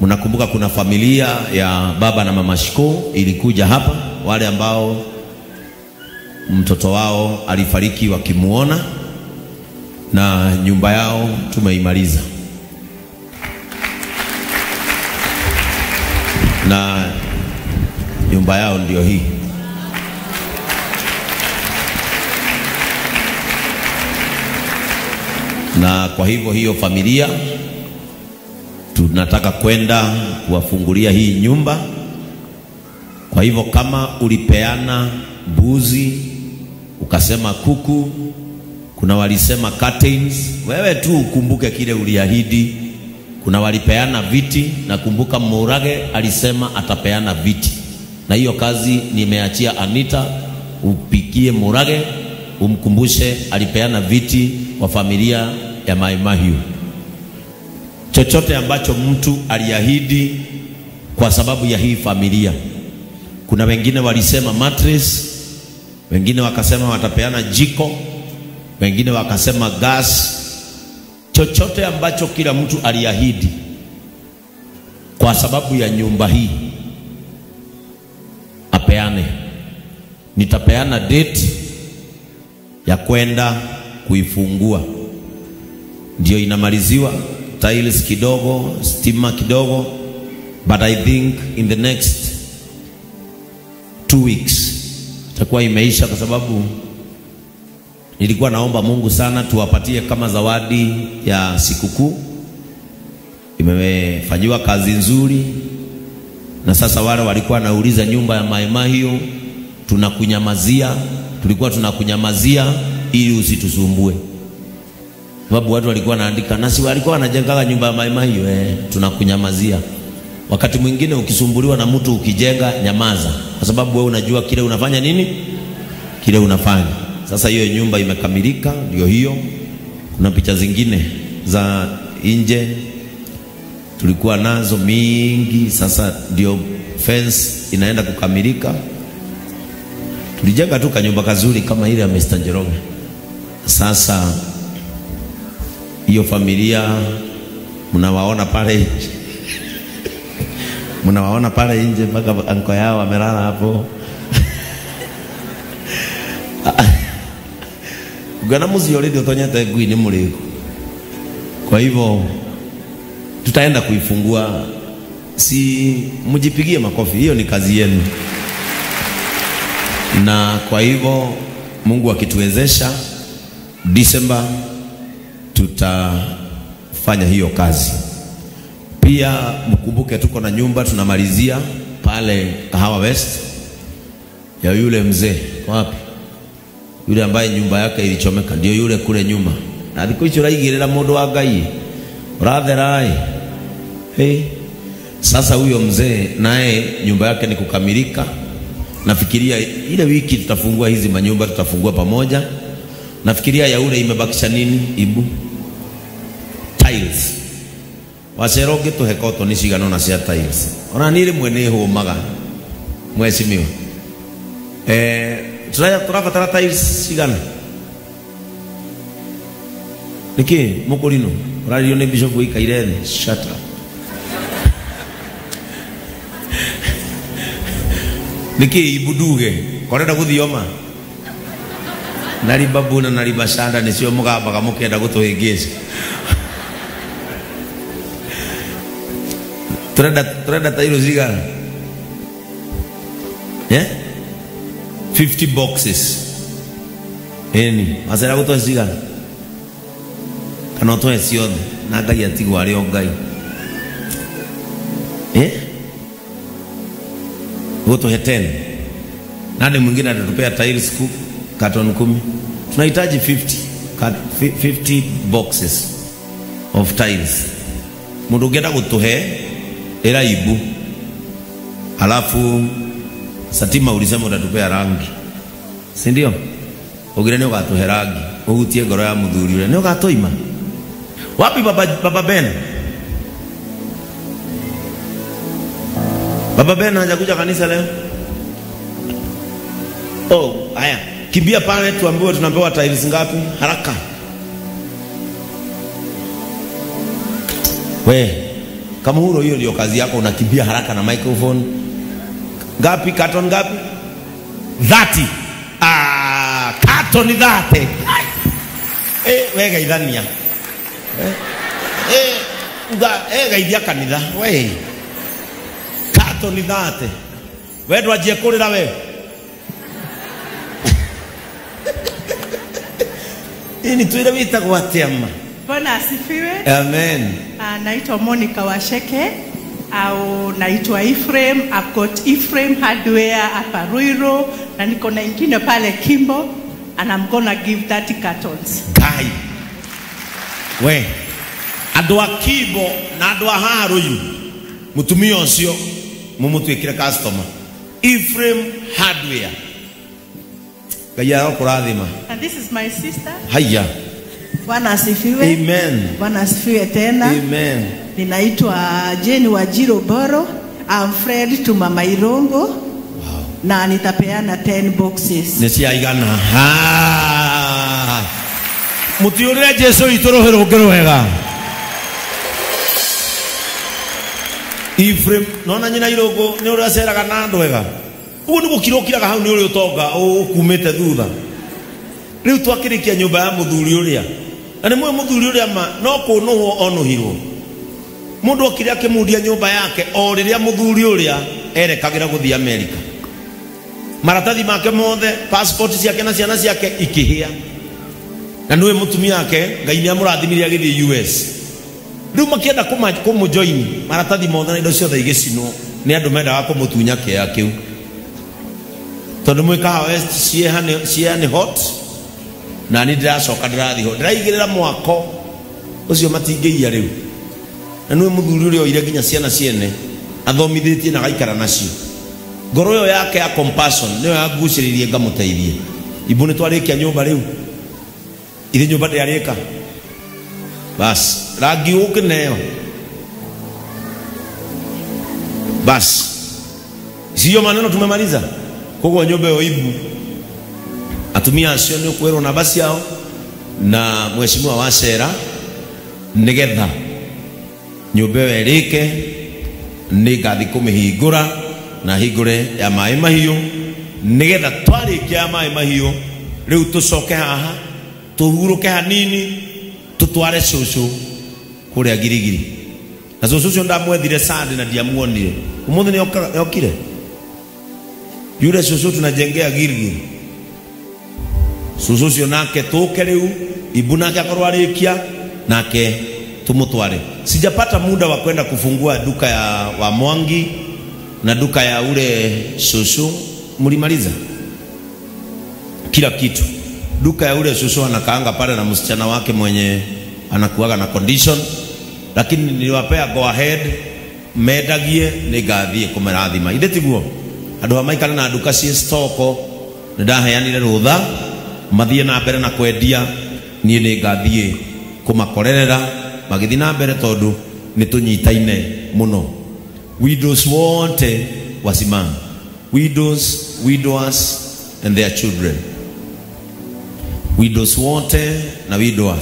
Mnakumbuka kuna familia ya baba na mama Shiko ilikuja hapa, wale ambao mtoto wao alifariki wakimuona, na nyumba yao tumeimaliza. Na nyumba yao ndio hii. Na kwa hivyo hiyo familia tunataka kwenda kuwafungulia hii nyumba. Kwa hivyo kama ulipeana mbuzi, ukasema kuku, kuna walisema curtains, wewe tu ukumbuke kile uliahidi. Kuna walipeana viti, na kumbuka Murage alisema atapeana viti. Na hiyo kazi nimeachia Anita, upikie Murage, umkumbushe alipeana viti kwa familia ya Mai Mahiu. Chochote ambacho mtu aliahidi kwa sababu ya hii familia. Kuna wengine walisema mattress, wengine wakasema watapeana jiko, wengine wakasema gas. Chochote ambacho kila mtu aliahidi kwa sababu ya nyumba hii apeane. Nitapeana date ya kwenda kuifungua. Ndio inamaliziwa, tiles kidogo, stima kidogo, but I think in the next 2 weeks itakuwa imeisha, kwa sababu nilikuwa naomba Mungu sana tuwapatie kama zawadi ya sikukuu. Imefanyiwa kazi nzuri. Na sasa wale walikuwa nauliza nyumba ya Mai Mahiu, tunakunyamazia, tulikuwa tunakunyamazia ili usitusumbue. Sababu watu walikuwa naandika, nasi walikuwa wanajenga nyumba ya Mai Mahiu, tunakunyamazia. Wakati mwingine ukisumbuliwa na mtu ukijenga, nyamaza, kwa sababu wewe unajua kile unafanya nini? Kile unafanya. Sasa hiyo nyumba imekamilika, ndio hiyo. Kuna picha zingine za nje tulikuwa nazo mingi, sasa ndio fence inaenda kukamilika. Tulijenga tu kanyumba kazuri kama ile ya Mr. Njoroge. Sasa hiyo familia mnawaona pale nje. Mnawaona pale nje mpaka anko yao amelala hapo. Ugana muzi already utonyete ngui ni muriku. Kwa hivyo tutaenda kuifungua, si mjipigie makofi, hiyo ni kazi yenu. Na kwa hivyo Mungu akituwezesha Disemba tutafanya hiyo kazi. Pia mkumbuke tuko na nyumba tunamalizia pale Kahawa West ya yule mzee. Wapi? Yule ambaye nyumba yake ilichomeka, ndio yule kule nyuma. Na thikũ icio ũraigĩrĩra mũndũ wa Ngai. Ũratherai. Hey. Sasa huyo mzee naye nyumba yake ni kukamilika. Nafikiria ile wiki tutafungua hizi manyumba, tutafungua pamoja. Nafikiria ya ule imebakisha nini? Ibu tiles. Wacero ngĩtũhe kotoni cigana ũna cia tiles. Ona niĩ rĩmwe nĩ hũmaga, mheshimiwa. Tũrabatara tiles cigana? Nĩkĩ mũkũrinũ ũraririo nĩ bishop ũikaire thĩ? Shut up. Nĩkĩ ibu nduge korenda gũthioma naribabu na naribashanda nĩcio mũgambaga mũkenda gũtũhĩngĩca. Turenda tairo cigana? Yeah? 50 boxes. Eni, macera gũtũhe cigana? Kana ũtũhe ciothe na Ngai atigwo arĩ o Ngai. Eh? Gũtũhe 10. Nani mwingine atatupea tiles carton 10? Tunahitaji 50 boxes of tiles. Mundu ũngĩenda gũtũhe ĩra ibu. Alafu Satima ulisema utatupea rangi, si ndio? Ugire nĩ ũgatũhe rangi, ũhutie ngoro ya mũthuri ũrĩa nĩ ũgatũima. Wapi baba Ben? Baba Ben hajakuja kanisa leo? Oh, haya. Kimbia pale tuambiwe tunapewa tiles ngapi haraka. We, Kamuhuro, hiyo ndio kazi yako, unakimbia haraka na microphone. Ngapi carton ngapi? 30. Ah, carton 30. We geithania. Uga geithia kanitha. We. Carton 30. We ndwanjie kurira we. Ini tuire witagwo atia ma? Bwana asifiwe. Amen. Naitwa Monica Washeke au naitwa Ephraim. I've got Ephraim Hardware hapa Ruiru na niko na ingine pale Kimbo, and I'm gonna give 30 cartons. Kai. We. Andũ a Kimbo na andũ a haha Ruiru, mutumia ũcio mumutwikire customer. Ephraim Hardware. Ngai arokũrathima. And this is my sister. Haya. Bwana asifiwe. Amen. Bwana asifiwe tena. Amen. Ninaitwa Jane Wajiro Boro. I'm friend to Mama Irongo. Wow. Na nitapeana 10 boxes. Nĩ ciaigana. Ha. Mutiũrĩre Jesu witũ rũhĩ rũngĩ rwega. Ephraim, nona nyina Irongo nĩ ũrĩa aceraga na andũ ega. Ũguo nĩ gũkira ũkiraga hau nĩ ũrĩa ũtonga ũkumĩte thutha. Rĩu twakĩrĩkia nyũmba ya mũthuri ũrĩa. Na nĩ mũĩ mũthuri ũrĩa ma no kũnũhwo onũhirwo. Mũndũ okire akĩmundia nyũmba yake o rĩrĩa mũthuri ũrĩa erekagĩra gũthiĩ Amerika. Maratathi make mothe, passport ciake na ciana ciake ikĩhĩa. Na nĩwe mũtumia wake Ngai nĩ amũrathimire agĩthiĩ US. Rĩu makĩenda kũmũjoin, maratathi mothe na indo ciothe igĩcinwo nĩ andũ mendaga kũmũtunya kĩea kĩu. Tondũ mwĩ Kahawa West ciea nĩ hot, na niĩ ndĩracoka ndĩrathiĩ ho. Ndĩraigĩrĩra mwako ũcio matingĩiya rĩu. Na nĩwe mũthuri ũrĩa oire nginya ciana ciene athomithĩtie na agaikara nacio. Ngoro ĩyo yake ya compassion nĩyo yangucĩrĩirie ngamũteithie. Ibu nĩ twarĩkia nyũmba rĩu. Ithe nyũmba ndĩarĩka. Bas, rangi ũkĩneo. Bas. Sio maneno tumemaliza. Koguo nyũmba ĩyo ibu. Atumia acio nĩ ũkwĩrwo namba ciao na mheshimiwa wa cera nĩgetha nyũmba ĩyo ĩrĩke, nĩ ngathi kũmĩhingũra na hingũre ya maĩ mahiũ, nĩgetha twarĩkia ya maĩ mahiũ rĩu tũcoke haha tũhurũke hanini tũtware cũcũ kũrĩa Girigiri. Na cũcũ ũcio ndamwethire Sunday na ndiamuonire. Ũmũthĩ nĩ okire. Yule cũcũ tunajengea Girigiri. Cũcũ ũcio nake tũke rĩu ibu nake akorwo arĩkia nake tumutware. Sijapata muda wa kwenda kufungua duka ya wa Mwangi na duka ya ule shosho. Mlimaliza kila kitu. Duka ya ule shosho anakaanga pale na msichana wake mwenye anakuaga na condition, lakini niliwapea go ahead mendagie nĩngathiĩ kũmarathima. Ithe tiguo andũ a maikara na duka ciĩ stoko nĩndaheanire rũtha mathiĩ na mbere na kwendia, niĩ nĩngathiĩ kũmakorerera magĩthiĩ na mbere tondũ nĩtũnyitaine mũno. Widows wote wasimame. Widows, widowers and their children. Widows wote na widowers.